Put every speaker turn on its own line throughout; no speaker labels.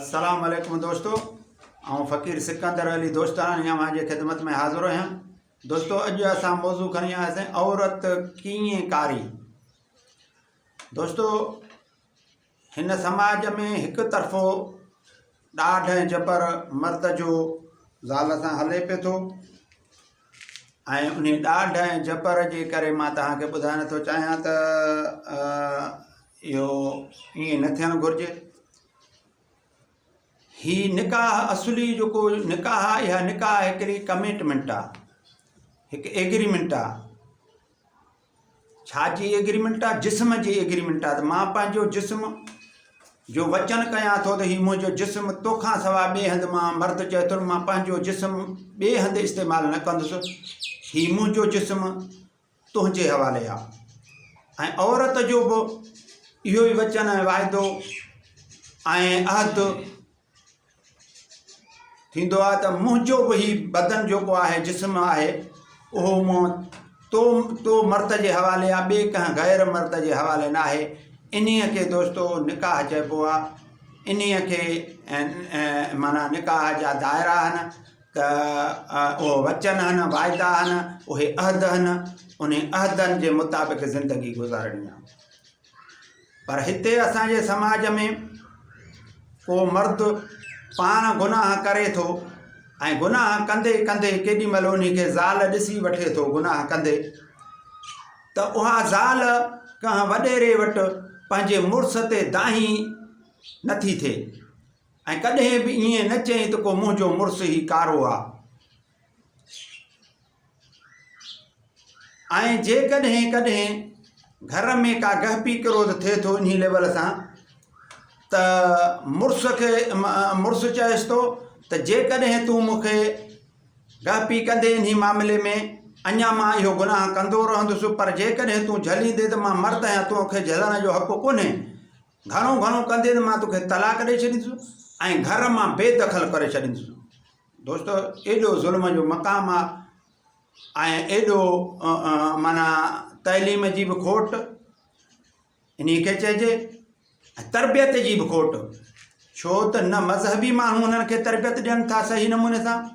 السلام عليڪم دوستو آئون فقير سڪندر علي دوستاڻي اوهان جي خدمت ۾ حاضر آهيان دوستو اڄ اسان موضوع کڻي آياسين عورت ڪيئن ڪاري دوستو هن سماج ۾ هڪ طرفو ڏاڍ ۽ جبر مرد جو زال سان هلي پيو ٿو ۽ انهي ڏاڍ ۽ جبر جي ڪري مان توهان کي ٻڌائڻ ٿو چاهيان ته اهو ائين نه ٿيڻ گهرجي هي نڪاح اصلي جيڪو نڪاح آهي اها نڪاح هڪڙي ڪمٽمينٽ آهي هڪ ايگريمينٽ آهي ڇا جي ايگريمينٽ آ؟ جسم جي ايگريمينٽ آ ته مان پنهنجو جسم جو وچن ڪيان ٿو ته هي منهنجو جسم توکان سوا ٻئي هنڌ مان مرد چئي ٿو مان پنهنجو جسم ٻئي هنڌ استعمال نه ڪندس هي منهنجو جسم تنهنجي حوالي آ ۽ عورت جو به اهو ئي وچن ۽ واعدو ۽ عهد ٿيندو آهي ته منهنجو به هي بدن جيڪو آهي جسم آهي اهو مون تو تو مرد جي حوالي آهي ٻئي ڪنهن غير مرد جي حوالي نه آهي انهيء کي دوستو نڪاح چئبو آهي انهيء کي معنيٰ نڪاح جا دائرا آهن ته اهو وچن آهن واعدا آهن اهي عهد آهن انهي عهدن جي مطابق زندگي گذارڻي آهي پر هتي اسان جي سماج ۾ ڪو مرد پاڻ گناهه ڪري ٿو ۽ گناهه ڪندي ڪندي ڪيڏي مهل انهي کي زال ڏسي وٺي ٿو گناهه ڪندي ته اها زال ڪنهن وڏيري وٽ پنهنجي مڙس تي دانهين نٿي ٿئي ۽ ڪڏهن به ائين نه چئي ته ڪو منهنجو مڙس هي ڪارو آ. ۽ جيڪڏهن ڪڏهن گهر ۾ ڪا گهپي ڪروڌ ٿئي ٿو انهي ليول سان ته مڙس کي مڙس چئيس ٿو ته جيڪڏهن تون مون کي گهپي ڪندي انهي معاملي ۾ اڃا مان اهو گناهه ڪندو رهندس پر جيڪڏهن تون جهليندي ته مان مرد آهيان توکي جهلڻ جو حق ڪونهي گهڻو گهڻو ڪندي ته مان توکي طلاق ڏئي ڇڏيندس ۽ گهر مان بي دخل ڪري ڇڏيندس دوستو ايڏو ظلم جو مقام آ ۽ ايڏو معنيٰ تعليم جي به کوٽ انهي کي چئجي ۽ تربيت جي به کوٽ ڇو ته نه مذهبي ماڻهو انهن کي تربيت ڏين ٿا صحيح نموني سان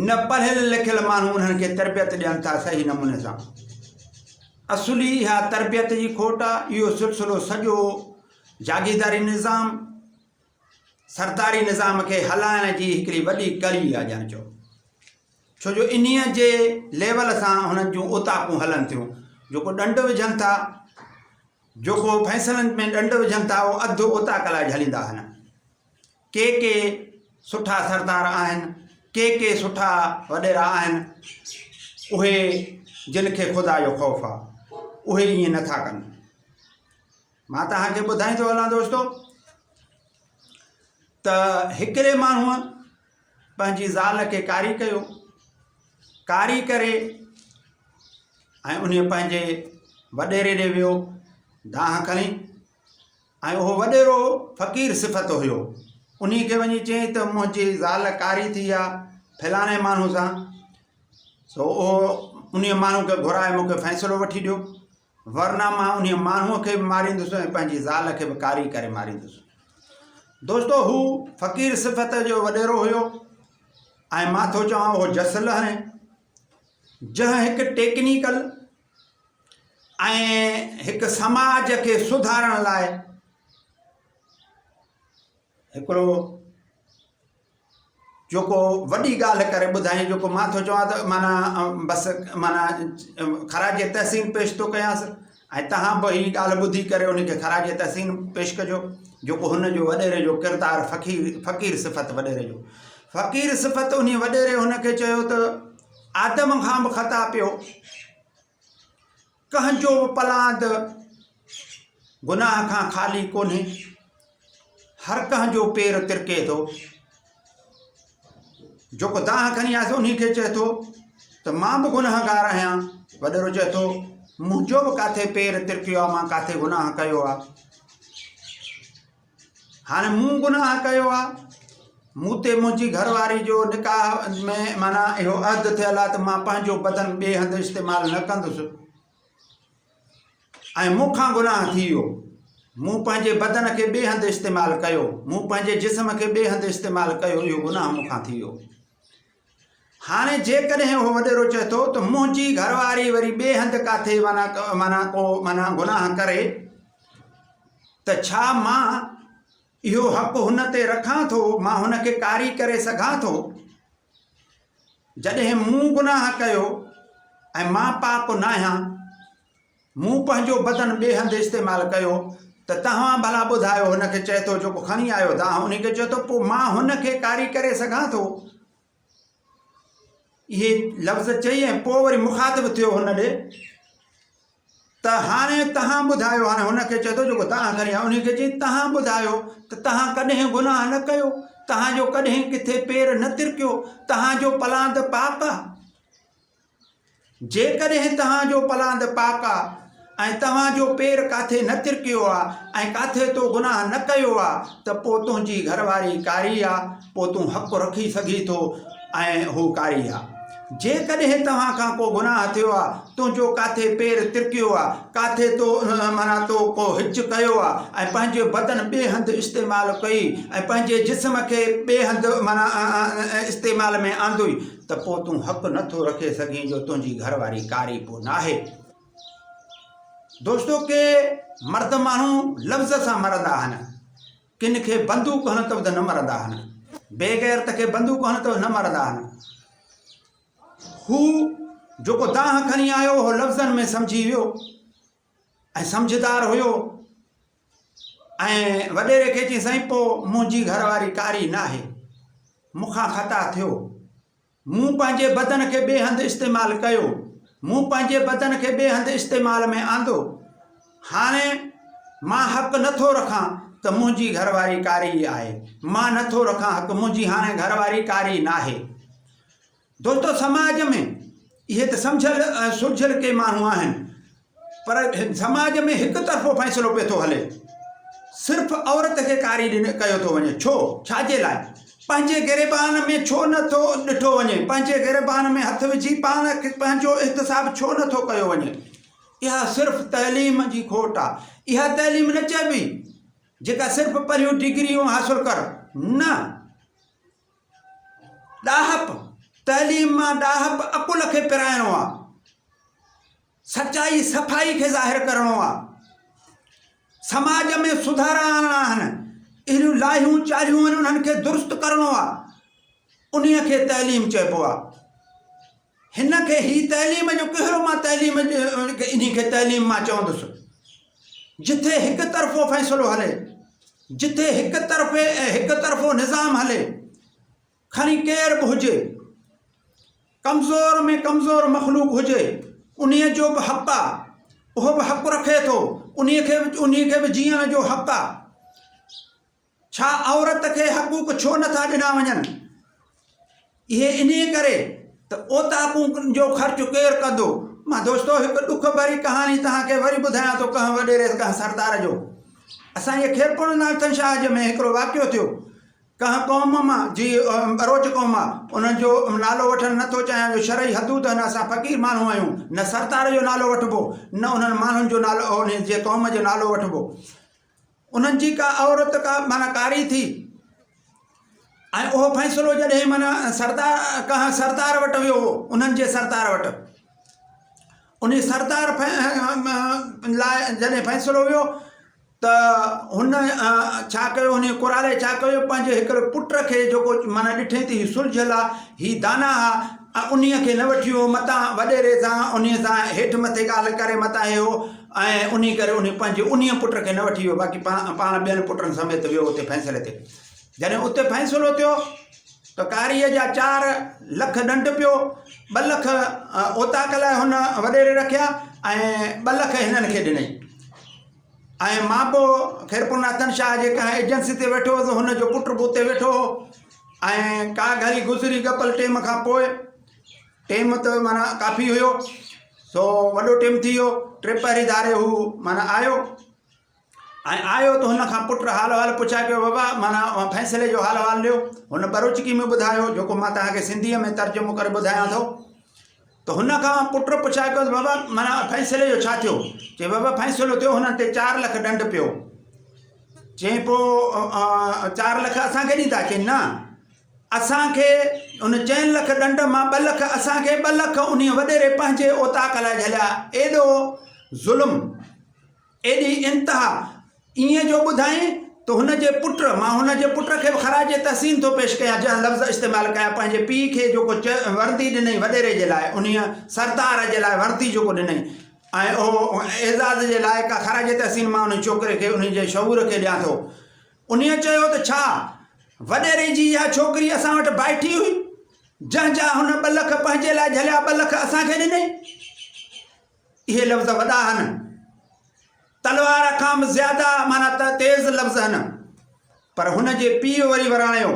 نه پڙهيل لکيل ماڻهو انهن کي تربيت ڏين ٿا صحيح نموني سان اصلي اها تربيت جي کوٽ آ اهو سلسلو سڄو جاگيرداري نظام سرداري نظام کي هلائڻ جي هڪڙي وڏي ڪڙي آ ڄڻ چئو ڇو جو انهيء جي ليول سان هنن جون اوطاقون هلن ٿيون جيڪو ڏنڊ وجهن ٿا جيڪو فيصلن ۾ ڏنڊ وجهن ٿا اهو اڌ اوطاق لاء جهليندا آهن ڪي ڪي سٺا سردار آهن ڪي ڪي سٺا وڏيرا آهن اهي جن کي خدا جو خوف آ اهي ائين نٿا ڪن مان توهان کي ٻڌائيندو هلان دوستو ته هڪڙي ماڻهوء پنهنجي زال کي ڪاري ڪيو ڪاري ڪري ۽ ان پنهنجي وڏيري ڏي ويو دانهن کڻي ۽ اهو وڏيرو فقير صفت هيو ان کي وڃي چيائين ته منهنجي زال ڪاري ٿي آ فلاڻي ماڻهو سان سو اهو ان ماڻهو کي گهرائي مون کي فيصلو وٺي ڏيو ورنه مان انهيء ماڻهوء کي به ماريندس ۽ پنهنجي زال کي به ڪاري ڪري ماريندس. دوستو هو فقير صفت جو وڏيرو هيو ۽ مان ٿو چوان اهو جس لهڻي جنهن هڪ ٽيڪنيڪل ۽ هڪ سماج کي سڌارڻ لاء هڪڙو جيڪو وڏي ڳالهه ڪري ٻڌائين جيڪو مان ٿو چوان ته معنيٰ بس معنيٰ خراج تحسين پيش ٿو ڪيانس ۽ توهان به هي ڳالهه ٻڌي ڪري ان کي خراج تحسين پيش ڪجو جيڪو هن جو وڏيري جو ڪردار فقير فقير صفت وڏيري جو فقير صفت ان وڏيري هن کي چيو ته آدم کان به خطا پيو ڪنهن جو به پلاند گناهه کان خالي ڪونهي. هر ڪنهن جو پير ترڪي ٿو. جيڪو دانهن کڻي آيس انهي کي چئي ٿو ته مان به گنهگار آهيان. وڏيرو چئي ٿو منهنجو به ڪاٿي پير ترڪيو آهي مان ڪاٿي گناهه ڪيو آهي. هاڻي مون گناهه ڪيو آهي مون تي منهنجي گهر واري جو نڪاح ۾ معنيٰ اهو عهد ٿيل آهي ته مان پنهنجو بدن ٻئي هنڌ استعمال نه ڪندس ۽ مون کان گناهه ٿي ويو. مون پنهنجي بدن کي ٻئي هنڌ استعمال ڪيو، مون پنهنجي جسم کي ٻئي هنڌ استعمال ڪيو، اهو گناهه مون کان ٿي ويو. هاڻي جيڪڏهن اهو وڏيرو چئي ٿو ته منهنجي گهرواري وري ٻئي هنڌ ڪاٿي معنيٰ معنيٰ ڪو معنيٰ گناهه ڪري ته ڇا مان اهو حق هن تي رکان ٿو، مان هن کي ڪاري ڪري سگهان ٿو؟ جڏهن مون گناهه ڪيو ۽ مان پاڪ ناهيان، مون پنهنجو بدن ٻئي هنڌ استعمال ڪيو ته توهان ڀلا ٻڌايو هن کي چئي ٿو جيڪو کڻي آيو دانهن انهي کي چئي ٿو پوء مان هن کي ڪاري ڪري سگهان ٿو؟ اهي لفظ چئي ۽ پوء وري مخاطب ٿيو هن ڏي ته هاڻي توهان ٻڌايو هاڻي هن کي چئي ٿو جيڪو دانهن کڻي آيو انهي کي چئي توهان ٻڌايو ته توهان ڪڏهن گناهه نه ڪيو توهان جو ڪڏهن ڪٿي پير نه ترڪيو توهان جو پلاند پاڪ آ جيڪڏهن توهان جو پلاند پاڪ آ ۽ توهان جو پير ڪاٿي نه ترڪيو آ ۽ ڪاٿي تو گناهه نه ڪيو آ ته پوء تنهنجي گهر واري ڪاري آ، پوء تون حق رکي سگهين ٿو ۽ هو ڪاري آ. جيڪڏهن توهان کان ڪو گناهه ٿيو آ، تنهنجو ڪاٿي پير ترڪيو آ، ڪاٿي تو معنيٰ تو ڪو هچ ڪيو آ ۽ پنهنجو بدن ٻئي هنڌ استعمال ڪئي ۽ پنهنجي جسم کي ٻئي هنڌ معنيٰ استعمال ۾ آندوئي ته پوء تون حق نه ٿو رکي سگهين جو تنهنجي گهر واري ڪاري پوء ناهي. دوستو ڪي مرد ماڻهو لفظ سان مرندا آهن، ڪن کي بندوق هڻ ته به نه مرندا آهن، بي غيرت کي بندوق هڻ ته به نه مرندا آهن. هو جيڪو دانهن کڻي آيو اهو لفظن ۾ سمجهي ويو ۽ سمجهدار هيو ۽ وڏيري کي چيائين سائين پوء منهنجي گهر واري ڪاري ناهي، مون کان خطا ٿيو، مون پنهنجي بدن کي ٻئي هنڌ استعمال ڪيو، مون پنهنجي بدن کي ٻئي هنڌ استعمال ۾ آندو، هاڻي مان حق نه ٿو رکان ته منهنجي گهر واري ڪاري آهي، مان نه ٿو رکان حق، منهنجي هاڻي گهر واري ڪاري ناهي. دوستو سماج ۾ اهي ته سمجهيل ۽ سلجهيل ڪي ماڻهو آهن پر سماج ۾ هڪ طرفو فيصلو پيو ٿو هلي صرف عورت کي ڪاري ڏنو ڪيو ٿو وڃي ڇو ڇا جي لاء پنهنجي گريبان ۾ ڇو نه ٿو ڏٺو وڃي پنهنجي گريبان ۾ هٿ وجهي پاڻ پنهنجو احتساب ڇو نه ٿو ڪيو وڃي اها صرف تعليم جي کوٽ آهي اها تعليم نه چئبي جيڪا صرف پريون ڊگريون حاصل ڪر نه ڏاهپ، تعليم مان ڏاهپ عقل کي پرائڻو آ، سچائي صفائي کي ظاهر ڪرڻو آ، سماج ۾ سڌارا آڻڻا آهن، اهڙيون لاهيون چاڙهيون آهن انهن کي درست ڪرڻو آ، انهيء کي تعليم چئبو آ. هن کي هي تعليم جو ڪهڙو مان تعليم انهي کي تعليم مان چوندس جٿي هڪ طرفو فيصلو هلي جٿي هڪ طرفي ۽ هڪ طرفو نظام هلي کڻي ڪير به هجي ڪمزور ۾ ڪمزور مخلوق هجي انهي جو به حق آ اهو به حق رکي ٿو انهي کي انهي کي به جيئڻ جو حق آ ڇا عورت کي حقوق ڇو نه ٿا ڏنا وڃن؟ اهي انهيء ڪري ته اوطاقون جو خرچ ڪير ڪندو؟ مان دوستو هڪ ڏک ڀري ڪهاڻي توهان کي وري ٻڌايان ٿو ڪنهن وڏيري ڪنهن سردار جو. اسان جي خيرپور ناٿن شاهه جي ۾ هڪڙو واقعو ٿيو. ڪنهن قوم مان جي ٻروچ قوم آ انهن جو نالو وٺڻ نه ٿو چاهيان جو شرعي حدود آهن اسان فقير ماڻهو آهيون نه سردار جو نالو وٺبو نه انهن ماڻهن جو نالو انهن جي قوم جو نالو وٺبو. انهن جي ڪا عورت ڪا معنيٰ ڪاري ٿي ۽ اهو فيصلو جڏهن معنيٰ سردار ڪنهن سردار وٽ ويو هو انهن جي سردار وٽ ان سردار لاء جڏهن فيصلو ويو ته هن ڇا ڪيو هن ڪرالي ڇا ڪيو پنهنجي هڪڙي پٽ کي جيڪو معنيٰ ڏٺي ته هي سلجهيل آهي هي دانا آهي انهيء کي نه وٺي ويو متان وڏيري سان انهيء سان هيٺ مٿي ڳالهه ڪري متان اهو ۽ انهي ڪري انهي پنهنجي انهيء پٽ کي نه وٺي ويو، باقي پاڻ ٻين پٽن سميت ويو اتي فيصلي تي. جڏهن اتي فيصلو ٿيو ته ڪاريء جا چار لک ڏنڊ پيو، ٻه لک اوطاق لاء هن وڏيري رکيا ۽ ٻه لک هنن کي ڏنائين. ۽ مان به خيرپور ناٿن شاهه جي ڪنهن ايجنسي تي ويٺو هوس، هن جو پٽ به اتي ويٺو هو ۽ ڪا گهڙي گذري ڳپل ٽيم کان پوء ٽيم ته معنيٰ ڪافي هيو سو وڏو ٽيم ٿي ويو ٽيپهري ڌاري هو معنيٰ آيو ۽ آيو ته هن کان پٽ حال احوال پڇا ڪيو بابا معنيٰ فيصلي جو حال احوال ڏيو هن ٻروچڪي ۾ ٻڌايو جيڪو مان توهان کي سنڌيء ۾ ترجمو ڪري ٻڌايان ٿو ته هن کان پٽ پڇا ڪيو بابا معنيٰ فيصلي جو ڇا ٿيو چي بابا فيصلو ٿيو هنن تي چار لک ڏنڊ پيو. چيائين پوء چار لک اسان کي ڏيندا؟ چيائين نه اسان کي ان چئن لک ڏنڊ مان ٻه لک اسان کي ٻه لک انهيء وڏيري پنهنجي اوطاق لاء جهليا. ايڏو ظلم، ايڏي انتها، ائين جو ٻڌائين ته هن جي پٽ، مان هن جي پٽ کي به خراج تحسين ٿو پيش ڪيان جنهن لفظ استعمال ڪيا پنهنجي پيء کي جيڪو وردي ڏنئي وڏيري جي لاء انهيء سردار جي لاء وردي جيڪو ڏنئي ۽ اهو اعزاز جي لائق آهي خراج تحسين مان انهي ڇوڪري کي انهي جي شعور کي ڏيان ٿو. انهيء چيو ته ڇا وڏيري جي اها ڇوڪري اسان وٽ بائٺي هئي، جنهن جا هن ٻه لک پنهنجي لاء جهليا ٻه لک اسان کي ڏنئي؟ اهي لفظ وڏا هن، تلوار کان به زياده معنيٰ ته تيز لفظ هن. پر هن جي پيء وري وراڻيو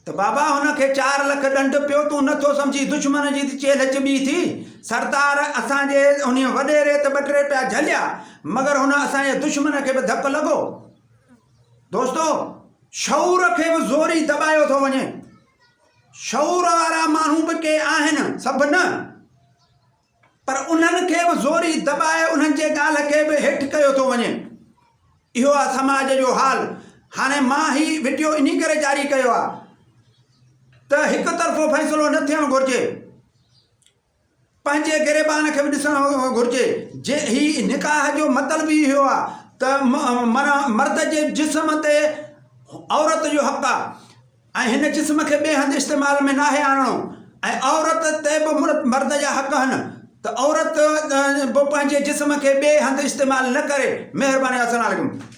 ته بابا هن کي چار لک ڏنڊ پيو تون نه ٿو سمجهين دشمن جي ته چيلهه چٻي ٿي. سردار اسان جي انهيء وڏيري ته ٻه ٽي پيا جهليا مگر هن اسان جي دشمن کي به ڌڪ لڳو. دوستو! شعور کي به زوري دٻايو ٿو وڃي. شعور وارا ماڻهو به ڪي آهن، سڀ نه. پر انهن کي به زوري دٻائي انهن جي ڳالهه کي به هيٺ ڪيو ٿو وڃي. اهو آهي سماج جو حال. هاڻي مان هي وڊيو انهي ڪري جاري ڪيو آهي ته هڪ طرفو فيصلو نه ٿيڻ گهرجي. پنهنجي گريبان کي به ڏسڻ گهرجي. جي هي نڪاح جو مطلب ئي اهو آهي ته معنيٰ مرد جي جسم تي عورت جو حق آهي. ۽ هن جسم کي ٻئي هنڌ استعمال ۾ ناهي آڻڻو ۽ عورت تي به مرد جا حق هن ته عورت به پنهنجي جسم کي ٻئي هنڌ استعمال نه ڪري مهرباني السلام عليڪم.